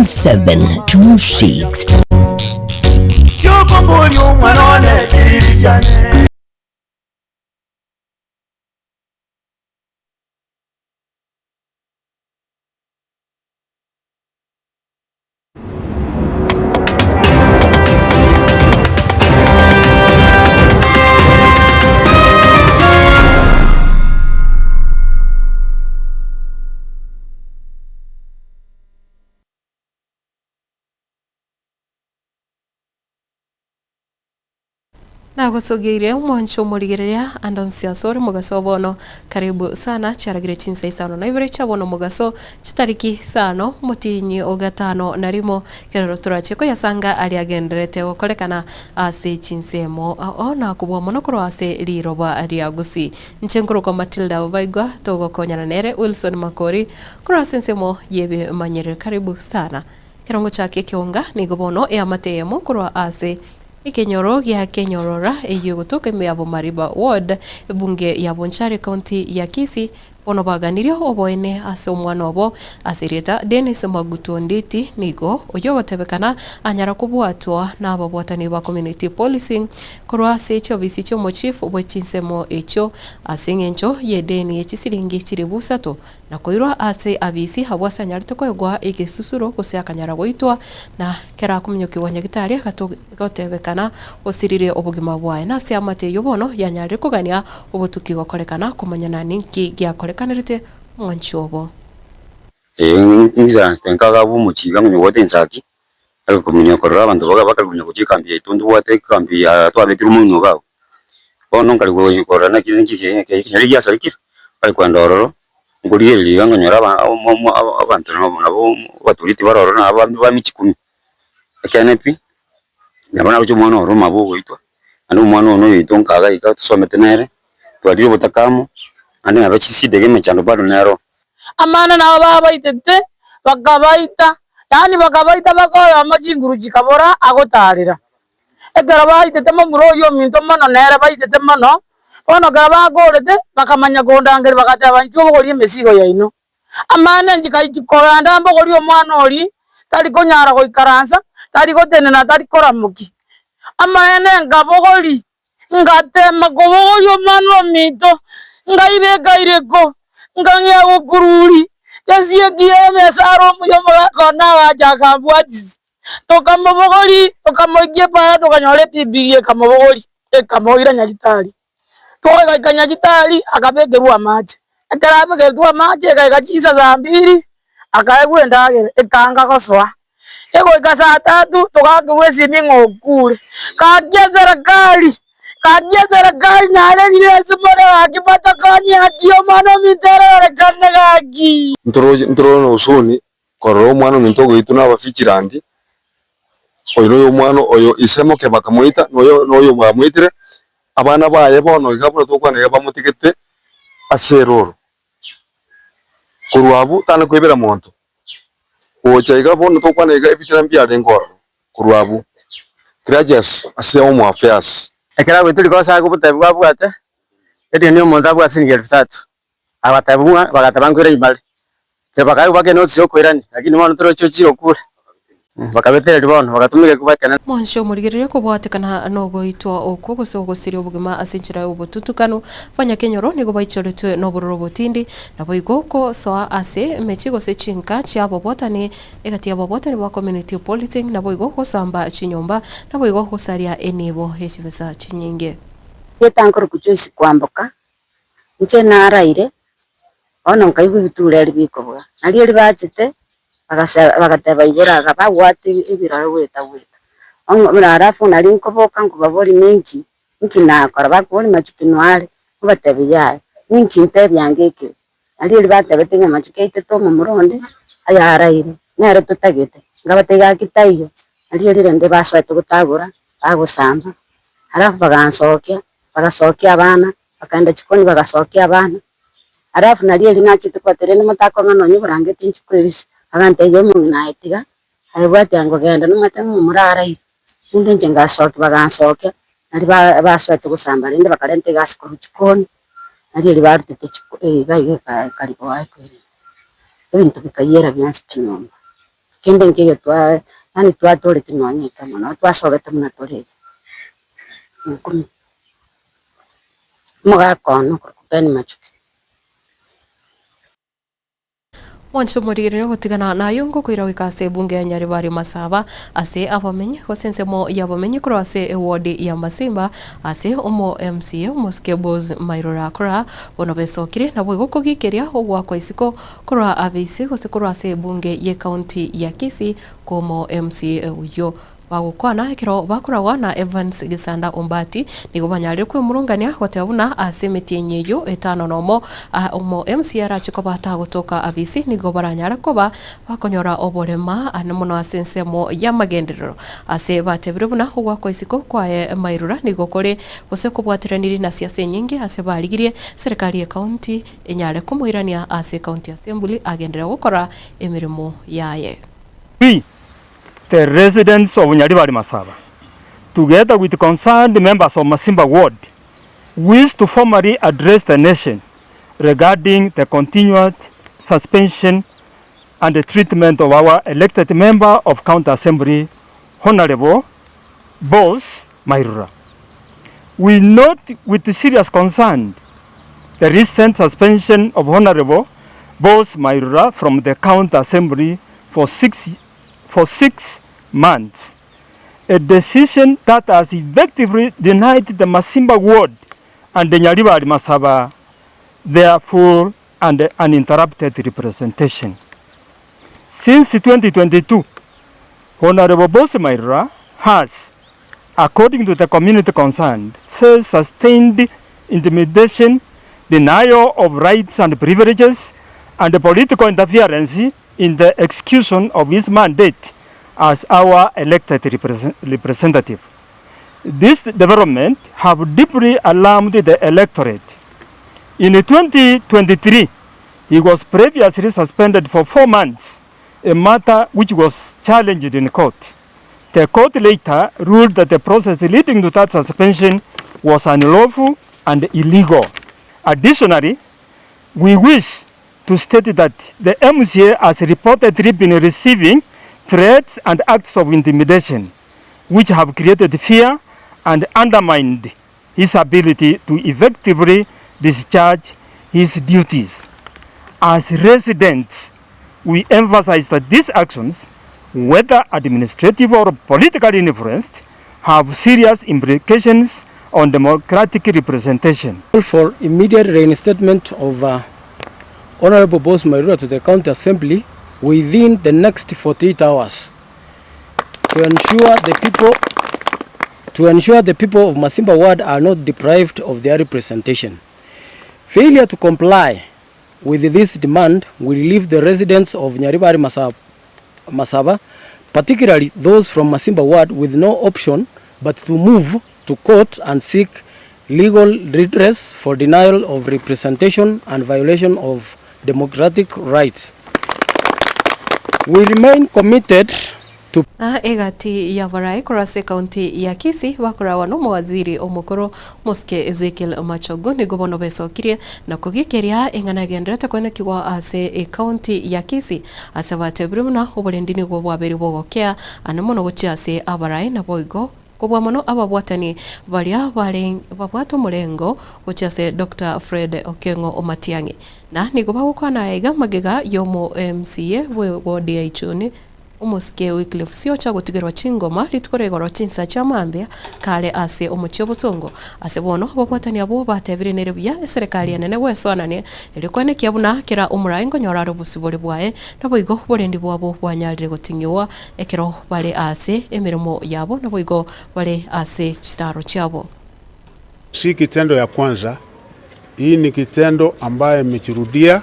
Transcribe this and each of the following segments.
7726. Kiokomboria omwana one kiriri kiane. Nagosogeire omwancho omorigereria ande onsi asore mogaso o bono. Karibu sana chiaragire chinsa isano na ibere chia bono mogaso chitariki isano omotienyi o gatano na rimo kerero torache koyasanga aria agendererete gokorekana ase chinsemo ao na kobua mono korwa ase riroba ria Gusii. Inche nkorokwa Matilda Obaigwa togokonyana nere Wilson Makori korwa ase ensemo y'ebimanyerero. Karibu sana. Ekero ngochaka ekeonga nigo bono eamate eyemo korwa ase ekenyoro gia Kenyorora eyio egotoka ime ya Bomariba Ward, ebunge ya Bonchari County ya Kisii, bono baganirie oboene ase omwana obo ase erieta Dennis Magutu Onditi nigo oyio ogotebekana anyara kobwatwa nababwatani ba Community Policing korwa ase chiofisi chiomochief bwe chinsemo echio ase eng'encho y'edeni ye chisiringi chilifu isato Na koirwa ase abisi abwo ase anyarete koegwa egesusuro gose akanyara goitwa, na ekero akominyokigwa nyagitari agatogotebekana osirire obogima bwaye. Na ase amate ayio bono yanyarire kogania obotuki gokorekana komanyana ninki giakorekanerete omwanchi obo. Ee, insa nkaga abwo omochie iga nkonya gobwata ensaki, are kominya korora abanto baga bakare konya gochia ekambi yaito ntobwate ekambi ya twabekire omoino iga abwo. Bono nkare gocha korora naki naki ekenyoro giasarekire, nkare kogenda ororo, nkorigereria iga nkonyora aba omo omo abanto nabo nabo abatureti bare ororo nabo bami chikumi, ekeene pi, nabo naroche omwana oro omabo ogoitwa, naende omwana one oyoito nkaga iga tosomete nere, twarire obotaka amo, naende nabo chisida iga emechando bado nero. Amana nabo babaitete, bakabaita, yaani bakabaita baka oyomo chinguru chikabora agotarera. Ekero baitete momura oyio ominto mono nere baitete mono, bono ekero bakorete, bakamanya kondangeria bagateba, Inchuo bogorie emesigo yaino. Amang'ana nchikaichia kogenda mbogorie omwana oria, tari konyara goikaransa, tari gotenena, tari koramokia. Amaene nkabogoria, ngatema kobogoria omwana ominto, nkaibeka ireko, nkang'ea gokururia, gesieki emesara omuya omogaka one agacha akambwatisia. Tokamobogoria, tokamoikia epaara, tokanyora epigipigi ekamobogoria, ekamoira nyagitari. Togaika nyagitari, akabekerwa amache, ekero abekeretwe amache, egaika chinsa saa mbiri, akaegwa endagera, ekaanga gosoa. Egoika saa tatu, togakerwa esimi ng'a okure. Gaki eserekari, gaki eserekari narerire ase more gaki batokonye gaki omwana ominto erorekane gaki. Ntoroche ntorore na husuni Korora omwana ominto ogoitwa n'Abafichirandi, oyo noyo omwana oyo ise moke bakamoita, na oyo noyo bamoitire, abana baye bono iga buna togokwana iga bamotigete ase eroro. Korwa abwo tana koibera monto, gocha iga bono togokwana iga ebitina mbiarenge ororo korwa abwo. Grudges ase home affairs. Ekero agoitwa rikosa agobotebiwa abwate, edeni omonto abwate siringi elfu tatu. Agatebigwa, bagateba nkoirania bare. Ekero bakaigwa bake notice yokoirania, lakini bono torochi ochire okure. Bakabetereria bono, bagatuma egekuba ekenene. Mwanche omorigereria kobwatekana nogoitwa okwo gose ogosiria obogima ase enchera y'obotutukanu. Abanyakenyoro nigo baichoretwe nobororo obotindi, naboigo gosoa ase emechie gose chinka chi'ababwatani egati y'ababwatani ba community policing, naboigo gosamba chinyomba, naboigo gosaria enibo ye chibesa chinyinge. Getankoroku Joyce Kwamboka, Inche naraire, bono nkaigwa ebitureri bikobuga, nario erio bachete, bagase bagateba igoro iga bagwate ebirore goeta goeta. Bono alafu nario nkoboka nkobaboria ninki, nki nakora, bakoboria machuki noare, nkobatebia yaya, ninki ntebia ange ekebe. Nario erio batebete ng'a machuki aitete omomura onde, ayaraire, nere totagete, nkabatebia gaki taiyo, nario erio rende basoete gotagora, bagosamba, alafu bagansokia. bagasokia abana, bakaenda chikoni bagasokia abana, alafu nario erio nachete kobatebia rende motakong'a nonye oborangeti inche koebisa, bagantebia omong'ina aye tiga, aye bwati ango genda nomanyete ng'a omomura araire, rende inche ngasokia bagansokia, nario ba basoete gosamba rende bakarenta egasi korwa chikoni, nario erio barutete chiko iga iga ekariboa ekoirana, ebinto bikaiyera bionsi pi nyomba. Kende nkeiyo twa yaani twatoretie nonye ekemo, nabo twasogete buna tore iga, nkumi. Omogaka one okorokwa Ben Machuki. Mwanche omorigereria ogotigana naye ngokoira goika ase ebunge ya Nyaribari Masaba ase abamenyi gose ensemo y'abamenyi korwa ase eward ya Masimba ase omo MCA omosike Boz Mairura Kora bono besokire naboigo kogikeria ogoakwa isiko korwa abeise gose korwa ase ebunge y'ecounty ya Kisii kwomo MCA oyio. Bagokwana ekero bakoragwa na Evans Gesanda Ombati, nigo banyarire kwemurungania goteba buna ase emetienyi eyio etano nomo omo MCA arache koba tagotoka abisi nigo baranyare koba bakonyora oborema ane mono ase ensemo y'amagenderero. Ase batebire buna ogwakwa isiko kwaye Mairura nigo kore gose kobwateraniri na siasa enyinge ase barigirie serikali ye county enyare komoirania ase county assembly agenderere gokora emeremo yaye. We, the residents of Nyaribari Masaba, together with concerned members of Masimba Ward, wish to formally address the nation regarding the continued suspension and the treatment of our elected member of County Assembly, Honorable Boss Mairura. We note with serious concern the recent suspension of Honorable Boss Mairura from the County Assembly for for 6 months, a decision that has effectively denied the Masimba Ward and the Nyaribari Masaba their full and uninterrupted representation. Since 2022, Honorable Boss Mairura has, according to the community concerned, faced sustained intimidation, denial of rights and privileges, and political interference in the execution of his mandate as our elected representative. This development have deeply alarmed the electorate. In 2023, he was previously suspended for 4 months, a matter which was challenged in court. The court later ruled that the process leading to that suspension was unlawful and illegal. Additionally, we wish to state that the MCA has reportedly been receiving threats and acts of intimidation, which have created fear and undermined his ability to effectively discharge his duties. As residents, we emphasize that these actions, whether administrative or politically influenced, have serious implications on democratic representation. For immediate reinstatement of Honorable Boss Mairura to the County Assembly within the next 48 hours to ensure the people to ensure the people of Masimba Ward are not deprived of their representation. Failure to comply with this demand will leave the residents of Nyaribari Masaba, particularly those from Masimba Ward, with no option but to move to court and seek legal redress for denial of representation and violation of democratic rights. We remain committed to Na egati y'abarai korwa ase ekaunti ya Kisii bakoragwa nomowaziri omokoro Mosike Ezekiel Machogu nigo bono besokirie na kogikeria eng'ana egenderete koenekigwa ase ekaunti ya Kisii ase batebire buna oborendi nigo bwabeire bogokea ane mono gochia ase abarai naboigo Kobua mono ababwatani baria bare babwate omorengo gochia ase Doctor Fred Okengo Omatiang'i. Na nigo bagokwana aya iga magega y'omo MCA bwe ward ya Ichuni omosike Wycliffe Siocha gotigerwa chingoma rituko ria igoro chinsa chia mambia kare ase omochie obosongo. Ase bono ababwatani abwo batebire nere buya eserekari enene gwesoanania erio koenekia buna kera omorai nkonyora are obosibore bwaye naboigo oborendi bwabo bwanyarire goting'igwa Ekero bare aase emeremo yabo, naboigo bare ase chitaaro chiabo. Si kitendo ya kwanza, hii ni kitendo ambayo imejirudia.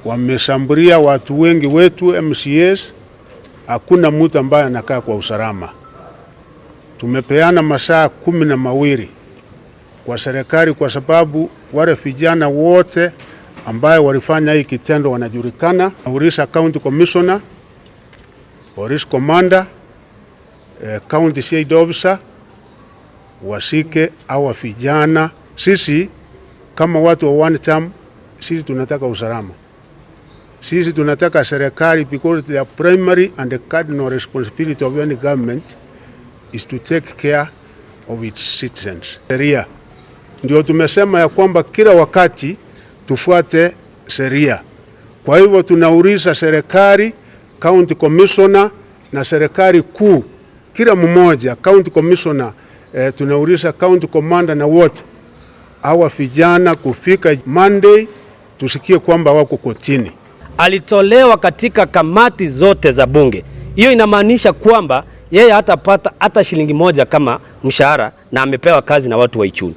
Wameshambulia watu wengi wetu MCAs, hakuna mtu ambaye anakaa kwa usalama. Tumepeana masaa 12 kwa serikali kwa sababu wale vijana wote ambaye walifanya hii kitendo wanajulikana. Nauliza county commissioner, police commander, county CID officer washike hawa vijana. Sisi kama watu wa one term, sisi tunataka usalama. Sisi tunataka serikali because the primary and the cardinal responsibility of any government is to take care of its citizens. Sheria ndio tumesema ya kwamba kila wakati tufuate sheria. Kwa hivyo tunauliza serikali, county commissioner na serikali kuu, kila mmoja county commissioner, eh, tunauliza county commander na wote hawa vijana kufika Monday tusikie kwamba wako kotini. Alitolewa katika kamati zote za bunge. Hiyo inamaanisha kwamba yeye hatapata hata shilingi moja kama mshahara na amepewa kazi na watu wa Ichuni,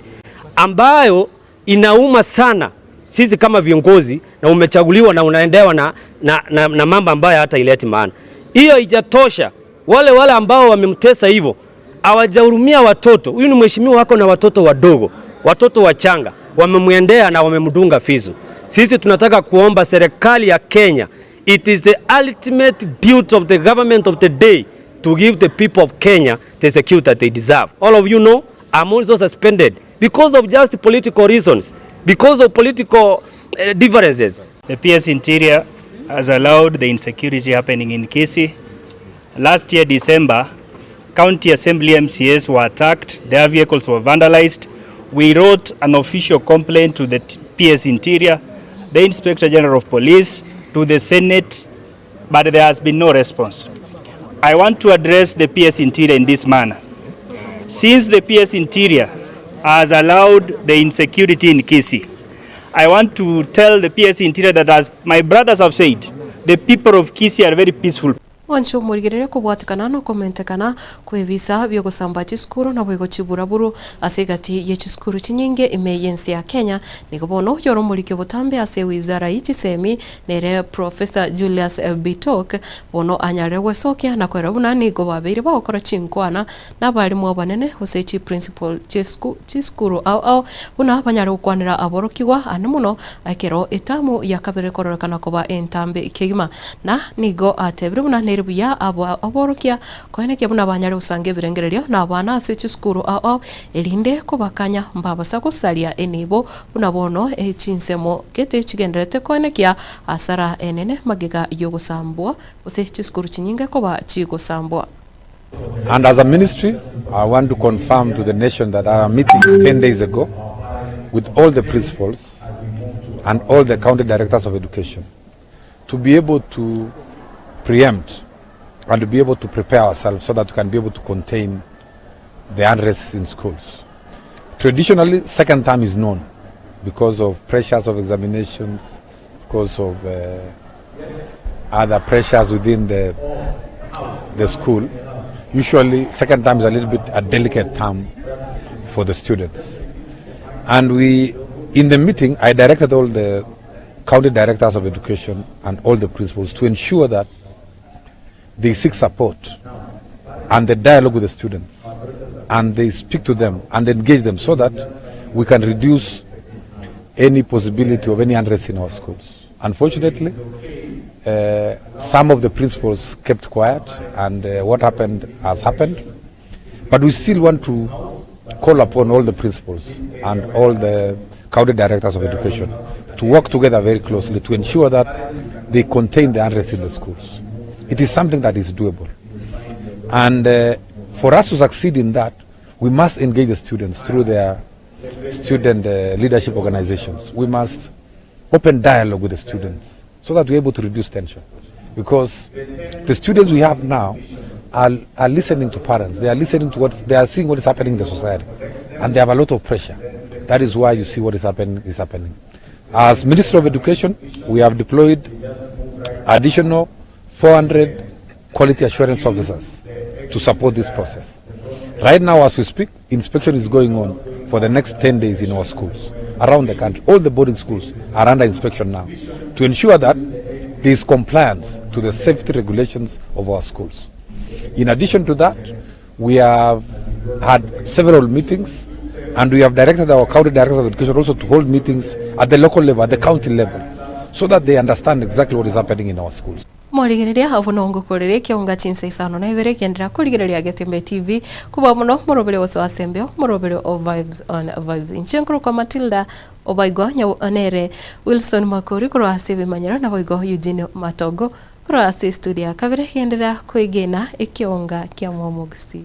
ambayo inauma sana sisi kama viongozi, na umechaguliwa na unaendewa na, na, na, na mambo ambayo hata ileti maana. Hiyo haijatosha, wale wale ambao wamemtesa hivyo hawajahurumia watoto. Huyu ni mheshimiwa wako na watoto wadogo, watoto wachanga, wamemwendea na wamemdunga fisu. Sisi tunataka kuomba serikali ya Kenya, it is the ultimate duty of the government of the day to give the people of Kenya the security that they deserve. All of you know I'm also suspended because of just political reasons, because of political differences. The PS Interior has allowed the insecurity happening in Kisii. Last year, December, County Assembly MCAs were attacked, their vehicles were vandalized. We wrote an official complaint to the PS Interior, the Inspector General of Police, to the Senate, but there has been no response. I want to address the PS Interior in this manner. Since the PS Interior has allowed the insecurity in Kisii, I want to tell the PS Interior that, as my brothers have said, the people of Kisii are very peaceful. Mwanche omorigereria kobwatekana na okomentekana kw'ebisa bi'ogosamba chisukuru naboigo chiburaburu ase egati ye chisukuru chinyinge ime y'ense ya Kenya. Nigo bono oyore omoriki obotambe ase ewizara ye chisemi nere Professor Julius Bitok bono anyarire gwesokia na koera buna nigo babeire bagokora chinkwana nabarimu abanene gose chiprincipal chi'esukuru ao ao buna banyare gokwanera aborokigwa ande mono ekero etamu ya kabere ekororekana koba entambe kegima. Na nigo atebire buna nere buya aborokia koenekia buna banyare gosanga ebirengererio na abana ase chisukuru ao ao erinde kobakanya mbabasa gosaria enibo buna bono chinsemo gete chigendererete koenekia asara enene magega yogosambwa gose chisukuru chinyinge koba chigosambwa. And as a ministry, I want to confirm to the nation that our meeting 10 days ago with all the principals and all the county directors of education to be able to preempt and to be able to prepare ourselves so that we can be able to contain the unrest in schools. Traditionally, second term is known because of pressures of examinations, because of uh, other pressures within the, the school. Usually, second term is a little bit a delicate term for the students. And we, in the meeting, I directed all the county directors of education and all the principals to ensure that they seek support and the dialogue with the students and they speak to them and engage them so that we can reduce any possibility of any unrest in our schools. Unfortunately, uh, some of the principals kept quiet and uh, what happened has happened. But we still want to call upon all the principals and all the county directors of education to work together very closely to ensure that they contain the unrest in the schools. It is something that is doable. And uh, for us to succeed in that, we must engage the students through their student uh, leadership organizations. We must open dialogue with the students so that we're able to reduce tension. Because the students we have now are, are listening to parents, they are listening to what they are seeing what is happening in the society, and they have a lot of pressure. That is why you see what is happening is happening. As Minister of Education, we have deployed additional 400 quality assurance officers to support this process. Right now, as we speak, inspection is going on for the next 10 days in our schools around the country. All the boarding schools are under inspection now to ensure that there is compliance to the safety regulations of our schools. In addition to that, we have had several meetings and we have directed our county directors of education also to hold meetings at the local level, at the county level, so that they understand exactly what is happening in our schools. Morigereria abwo nongokorere ekeonga chinsa isano na ibere genderera korigereria Getembe TV kobua mono morobere gosoa ase embeo morobere o Vibes on Vibes. Inche nkorokwa Matilda Obaigwa nere Wilson Makori korwa ase ebimanyero naboigo Eugene Matogo korwa ase estudio ya kabere genderera kwegena ekeonga kia Mwamogusii.